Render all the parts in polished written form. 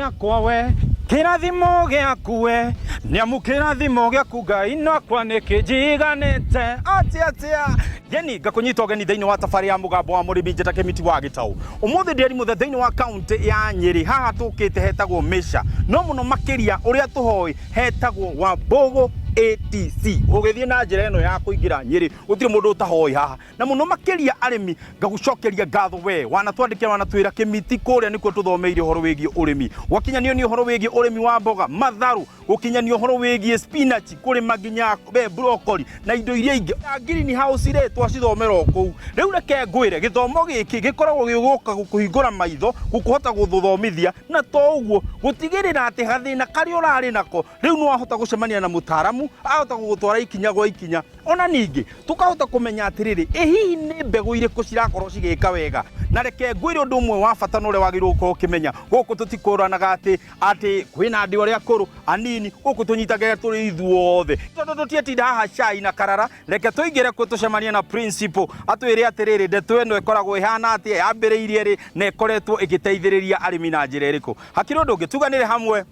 Gĩakwa we, kĩrathimo gĩaku we, nĩamu kĩrathimo gĩaku Ngai nakwa nĩkĩnjiganĩte. Atĩa atĩa yeni ngakũnyita ũgeni thĩinĩ wa tabarĩ ya Mũgambo wa Mũrĩmi, njĩta Kĩmiti wa Gĩtaũ. Ũmũthĩ ndĩ Arimũthe thĩinĩ wa kaũntĩ ya Nyĩrĩ. Haha tũkĩte hetagwo Mĩca, no mũno makĩria ũrĩa tũhoĩ hetagwo Wambũgũ ATC. Ũgĩthiĩ na njĩra ĩno ya kũingĩra Nyĩrĩ, gũtirĩ mũndũ ũtahoĩ haha, na mũno makĩria arĩmi. Ngagũcokeria ngatho we wanatwandĩkĩra, wanatwĩra Kĩmiti kũrĩa nĩkuo tũthomeire ũhoro wĩgiĩ ũrĩmi. Gwakinyanio nĩ ũhoro wĩgiĩ ũrĩmi wa mboga, matharũ, gũkinyanio ũhoro wĩgiĩ spinach, kũrĩma nginya we broccoli na indo iria ingĩ. Na green house rĩ, twacithomera o kũu. Rĩu reke ngwĩre, gĩthomo gĩkĩ gĩkoragwo gĩgũka gũkũhingũra maitho, gũkũhota gũthomithia, na to ũguo, gũtigĩrĩra atĩ gathĩna karĩa ũrarĩ nako rĩu nĩ wahota gũcemania na mũtaaramu, ahota gũgũtwara ikinya gwa ikinya. Ona ningĩ tũkahota kũmenya atĩrĩrĩ, ĩ hihi nĩ mbegũ irĩkũ cirakorwo cigĩka wega. Na reke ngwĩre ũndũ ũmwe wa bata na ũrĩa wagĩrĩirwo gũkorwo ũkĩmenya, gũkũ tũtikũranaga atĩ kwĩna andũ arĩa akũrũ, anini, gũkũ tũnyitagĩra tũrĩ ithuothe. Tondũ tũtietinda haha cai na karara, reke tũingĩre kuo tũcemanie na principal, atwĩre atĩrĩrĩ, ndeto ĩno ĩkoragwo ĩhana atĩa, yambĩrĩirie rĩ, na ĩkoretwo ĩgĩteithĩrĩria arĩmi na njĩra ĩrĩkũ. Hakĩrĩ ũndũ ũngĩ, tuganĩre hamwe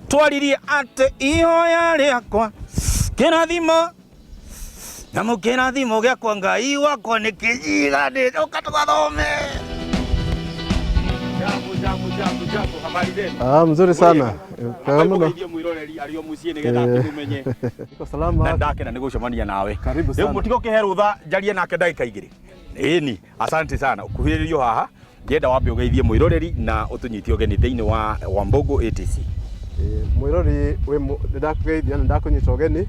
twaririe atĩ ihoya rĩakwa kĩrathimo na mũkĩrathimo gĩakwa Ngai wakwa nĩ kĩnjiganĩte. Ũka tũgathome. Jambo, jambo, jambo, jambo, habari zenu? Ah, mzuri sana. Karibu mno. Ũgeithie mwĩroreri arĩ o mũciĩ nĩgetha akĩmũmenye. Niko salama. Na ndakena nĩ gũcemania nawe. Karibu Rĩu sana. mũtigo kĩhe rũtha njarie nake ndagĩka 2. Ĩni, asante sana. Ukuhĩrĩrio haha, ndĩrenda wambe ũgeithie mwĩroreri na ũtũnyite ũgeni thĩinĩ wa Wambogo ATC. Mwĩrori wĩ nĩndakũgeithia na nĩndakũnyita ũgeni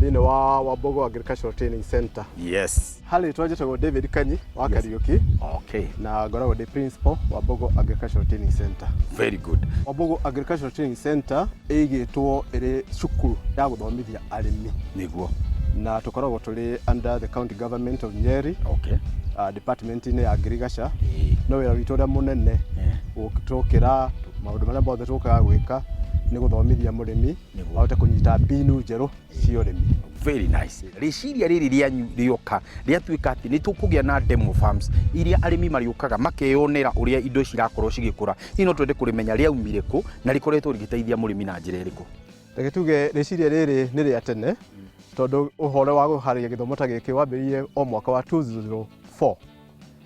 thĩinĩ wa Wambogo Agricultural Training Center. Yes. Harĩ rĩtwa njĩtagwo David Kanyi wa Kariũki na ngoragwo ndĩ principal Wambogo Agricultural Training Center. Very good. Wambogo Agricultural Training Center ĩigĩtwo ĩrĩ cukuru ya gũthomithia arĩmi. Na tũkoragwo tũrĩ under the county government of Nyeri, department-inĩ ya ngirigaca. No wĩra witũ ũrĩa mũnene tũkĩra maũndũ marĩa mothe tũkaga gwĩka nĩ gũthomithia mũrĩmi ahote kũnyita mbinu njerũ cia ũrĩmi. Very nice. Rĩciria rĩrĩ rĩanyu rĩoka rĩatuĩka atĩ nĩ tũkũgĩa na demo farms iria arĩmi marĩũkaga makeyonera ũrĩa indo cirakorwo cigĩkũra. Hihi no twende kũrĩmenya rĩaumire kũ na rĩkoretwo rĩgĩteithia mũrĩmi na njĩra ĩrĩkũ? Reke tuge rĩciria rĩrĩ nĩ rĩa tene, tondũ ũhoro wa kũharĩria gĩthomo ta gĩkĩ wambĩrĩirie o mwaka wa 2004.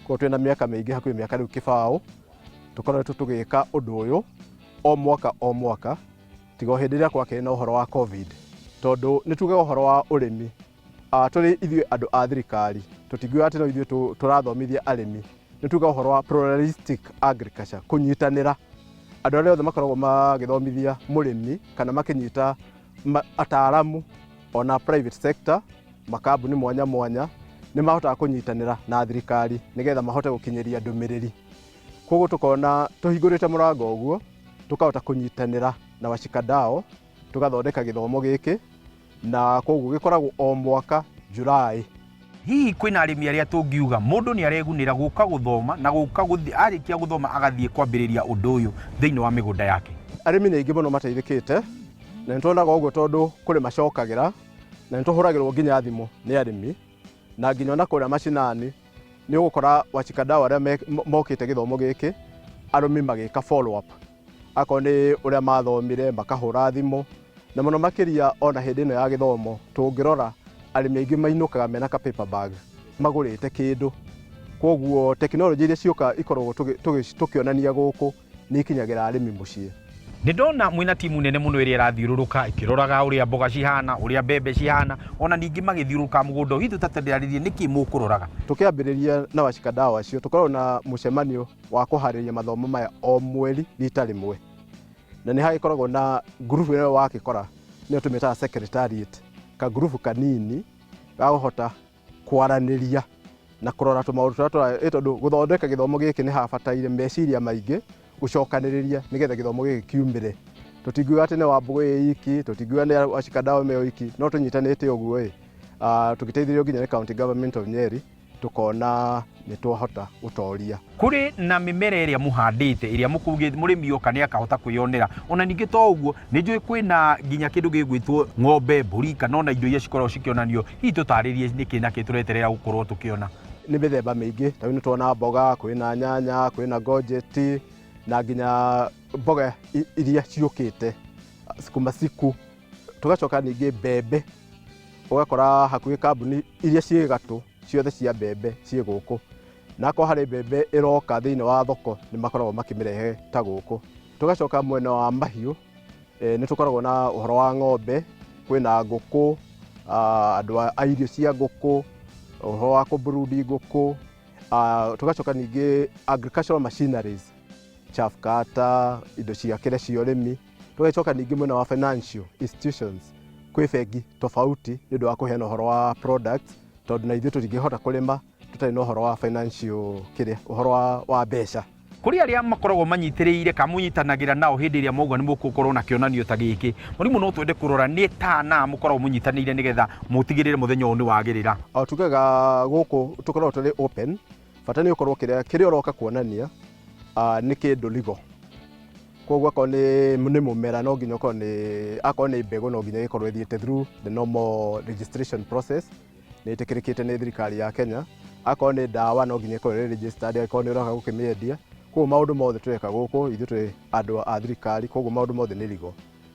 Koguo twĩna mĩaka mĩingĩ, hakuhĩ mĩaka rĩu 20, tũkoretwo tũgĩka ũndũ ũyũ o mwaka o mwaka, tiga o hĩndĩ ĩrĩa kwakĩrĩ na ũhoro wa COVID. Tondũ nĩ tugaga ũhoro wa ũrĩmi, tũrĩ ithuĩ andũ a thirikari, tũtingiuga atĩ no ithuĩ tũrathomithia arĩmi. Nĩ tugaga ũhoro wa pluralistic agriculture, kũnyitanĩra. Andũ arĩa othe makoragwo magĩthomithia mũrĩmi kana makĩnyita ataaramu ona private sector, makambuni mwanya mwanya, nĩ mahotaga kũnyitanĩra na thirikari nĩgetha mahote gũkinyĩria ndũmĩrĩri. Koguo tũkona tũhingũrĩte mũrango ũguo, tũkahota kũnyitanĩra na washikadau, tũgathondeka gĩthomo gĩkĩ, na koguo gĩkoragwo o mwaka July. Hihi kwĩna arĩmi arĩa tũngiuga mũndũ nĩ aregunĩra gũka gũthoma na gũka gũthiĩ arĩkia gũthoma agathiĩ kwambĩrĩria ũndũ ũyũ thĩinĩ wa mĩgũnda yake? Arĩmi nĩ aingĩ mũno mateithĩkĩte, na nĩ tuonaga ũguo tondũ kũrĩ macokagĩra, na nĩ tũhũragĩrwo nginya thimũ nĩ arĩmi, na nginya ona kũrĩa macinani nĩ ũgũkora washikadau arĩa mokĩte gĩthomo gĩkĩ, arĩmi magĩka follow up. Akorwo nĩ ũrĩa mathomire makahũra thimũ, na mũno makĩria ona hĩndĩ ĩno ya gĩthomo tũngĩrora arĩmi aingĩ mainũkaga mena ka paper bag magũrĩte kĩndũ. Koguo tekinoronjĩ iria ciũka ikoragwo tũkĩonania gũkũ nĩ ikinyagĩra arĩmi mũciĩ. Nĩ ndona mwĩna timu nene mũno ĩrĩa ĩrathiũrũrũka ĩkĩroraga ũrĩa mboga cihana, ũrĩa mbembe cihana, ona ningĩ magĩthiũrũrũka mũgũnda. Hihi tũtatarĩrie nĩkĩ mũkũroraga? Tũkĩambĩrĩria na washikadau acio, tũkoragwo na mũcemanio wa kũharĩria mathomo maya o mweri rita rĩmwe, na nĩ hagĩkoragwo na ngurubu ĩyo wakĩkora nĩyo tũmĩtaga secretariat, kangurubu kanini ga kũhota kwaranĩria na kũrora tũmaũndũ tũrĩa tũra, tondũ gũthondeka gĩthomo gĩkĩ nĩ habataire meciria maingĩ gũcokanĩrĩria nĩgetha gĩthomo gĩkĩ kiumĩre. Tũtingiuga atĩ nĩ Wambũgũ ĩ iki, tũtingiuga nĩ washikadau me oiki, no tũnyitanĩte ũguo ĩ, tũgĩteithĩrĩrio nginya nĩ county government of Nyeri, tũkona nĩ twahota gũtoria. Kũrĩ na mĩmera ĩrĩa mũhandĩte ĩrĩa mũkũugĩte mũrĩmi oka nĩ akahota kwĩyonera. Ona ningĩ to ũguo, nĩ njũĩ kwĩna nginya kĩndũ gĩgwĩtwo ng'ombe, mbũri kana ona indo iria cikoragwo cikĩonanio. Hihi tũtarĩrie nĩkĩ na kĩ tũreterera gũkorwo tũkĩona? Nĩ mĩthemba mĩingĩ, ta rĩu nĩ tuona mboga, kwĩna nyanya, kwĩna courgette, Na nginya mboga iria ciũkĩte sukuma siku. Tũgacoka ningĩ mbembe, ũgakora hakuhĩ kambuni iria ciĩ gatũ ciothe cia mbembe ciĩ gũkũ, na akorwo harĩ mbembe ĩroka thĩinĩ wa thoko nĩ makoragwo makĩmĩrehe ta gũkũ. Tũgacoka mwena wa mahiũ, nĩ tũkoragwo na ũhoro wa ng'ombe, kwĩna ngũkũ, andũ a irio cia ngũkũ, ũhoro wa kũmburudi ngũkũ. Tũgacoka ningĩ agricultural machineries, chaff cutter, indo cia kĩrĩa cia ũrĩmi. Tũgacoka ningĩ mwena wa financial institutions, kwĩ bengi tofauti nĩ ũndũ wa kũheana ũhoro wa products, tondũ na ithuĩ tũtingĩhota kũrĩma tũtarĩ na ũhoro wa financial kĩrĩa, ũhoro wa mbeca. Kũrĩ arĩa makoragwo manyitĩrĩire kana mũnyitanagĩra nao hĩndĩ ĩrĩa mauga nĩ mũgũkorwo na kĩonanio ta gĩkĩ, mũrimũ no twende kũrora nĩ ta na mũkoragwo mũnyitanĩire nĩgetha mũtigĩrĩre mũthenya ũyũ nĩ wagĩrĩra. O tugaga gũkũ tũkoragwo tũrĩ open, bata nĩ ũkorwo kĩrĩa kĩrĩa ũroka kuonania nĩ kĩndũ legal. Koguo akorwo nĩ mũmera no nginya ũkorwo nĩ, akorwo nĩ mbegũ no nginya ĩkorwo ĩthiĩte through the normal registration process, nĩ ĩtĩkĩrĩkĩte nĩ thirikari ya Kenya. Akorwo nĩ ndawa no nginya ĩkorwo ĩrĩ registered akorwo nĩ ũroka gũkĩmĩendia. Koguo maũndũ mothe tũreka gũkũ ithuĩ tũrĩ andũ a thirikari, koguo maũndũ mothe nĩ legal.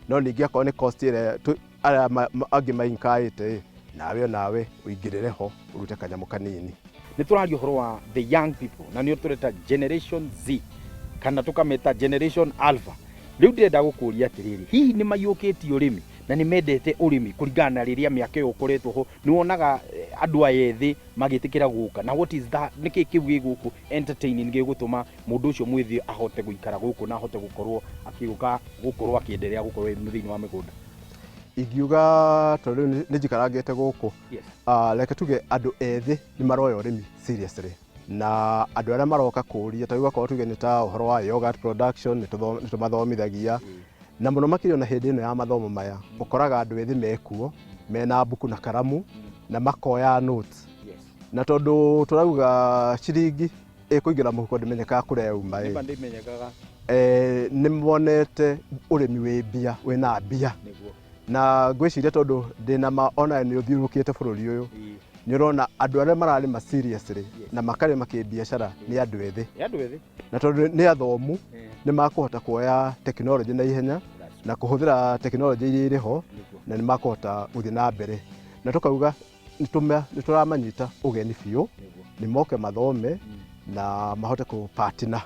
No ningĩ akorwo nĩ cost ĩrĩa arĩa angĩ mainkaĩte ĩ, nawe onawe ũingĩrĩre ho ũrute kanyamũ kanini. Nĩ tũraria ũhoro wa the young people, na nĩo tũreta Generation Z kana tũkameta Generation Alpha. Rĩu ndĩrenda gũkũria atĩrĩrĩ, hihi nĩ maiyũkĩtie ũrĩmi na nĩ mendete ũrĩmi kũringana na rĩrĩa mĩaka ĩyo ũkoretwo ho? Nĩ wonaga andũ aya ethĩ magĩtĩkĩra gũka, na what is that, nĩkĩ kĩu gĩ gũkũ entertaining gĩgũtũma mũndũ ũcio mwĩthĩ ahote gũikara gũkũ na ahote gũkorwo akĩũka gũkorwo akĩenderea gũkorwo thĩinĩ wa mĩgũnda? Ingiuga tondũ rĩu nĩ njikarangĩte gũkũ, reke tuge andũ ethĩ nĩ maroya ũrĩmi seriously, na andũ arĩa maroka kũria ta rĩu akorwo tuge nĩ ta ũhoro wa yogurt production, nĩ tũmathomithagia, na mũno makĩria ona hĩndĩ ĩno ya mathomo maya ũkoraga andũ ethĩ mekuo mena mbuku na karamu na makoya notes. Na tondũ tũrauga ciringi ĩkũingĩra mũhuko ndĩmenyekaga kũrĩa yauma ĩ, nĩ monete ũrĩmi wĩ mbia, wĩna mbia. Na ngwĩciria tondũ ndĩna ma ona nĩ ũthiũrũrũkĩte bũrũri ũyũ, nĩ ũrona andũ arĩa mararĩma seriously na makarĩma kĩbiacara nĩ andũ ethĩ. Na tondũ nĩ athomu nĩ makũhota kuoya tekinoronjĩ na ihenya na kũhũthĩra tekinoronjĩ iria irĩ ho, na nĩ makũhota gũthiĩ na mbere. Na tũkauga nĩ tũramanyita ũgeni biũ, nĩ moke mathome na mahote kũ partner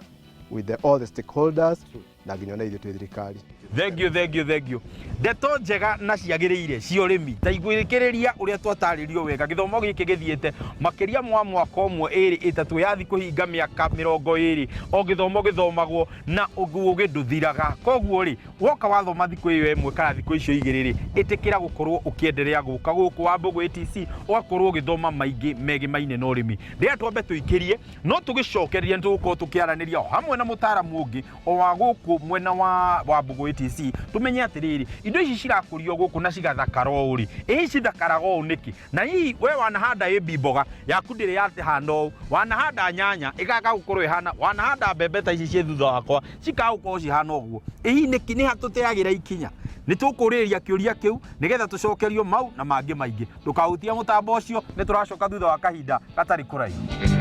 with all the stakeholders na nginya ona ithuĩ twĩ thirikari. Thank you, thank you, thank you. Ndeto njega na ciagĩrĩire cia ũrĩmi. Ta igwĩkĩrĩria ũrĩa twatarĩrio wega, gĩthomo gĩkĩ gĩthiĩte makĩria mwa mwaka ũmwe, ĩrĩ, ĩtatũ, yathi kũhinga mĩaka 20 o gĩthomo gĩthomagwo na ũgĩ ndũthiraga. Koguo rĩ, woka wathoma thikũ ĩyo ĩmwe kana thikũ icio igĩrĩ rĩ, ĩtĩkĩra gũkorwo ũkĩenderea gũka gũkũ Wambugu ATC ũgakorwo ũgĩthoma maingĩ megĩmaine na ũrĩmi. Rĩrĩa twambe tũikĩrie, no tũgĩcokereria nĩ tũgũkorwo tũkĩaranĩria o hamwe na mũtaaramu ũngĩ o wa gũkũ mwena wa Wambugu ATC, tũmenye atĩrĩrĩ, indo ici cirakũrio gũkũ na cigathakara ũũ rĩ, ĩ cithakaraga ũũ nĩkĩ? Na hihi we wanahanda ĩmbi mboga yaku ndĩrĩ yahana ũũ, wanahanda nyanya ĩkaga gũkorwo ĩhana, wanahanda mbembe ta ici ciĩ thutha wakwa cikaga gũkorwo cihana ũguo, ĩ hihi nĩkĩ? Nĩ ha tũteagĩra ikinya? Nĩ tũkũrĩrĩria kĩũria kĩu nĩgetha tũcokerio mau na mangĩ maingĩ. Ndũkahutie mũtambo ũcio, nĩ tũracoka thutha wa kahinda gatarĩ kũraihu.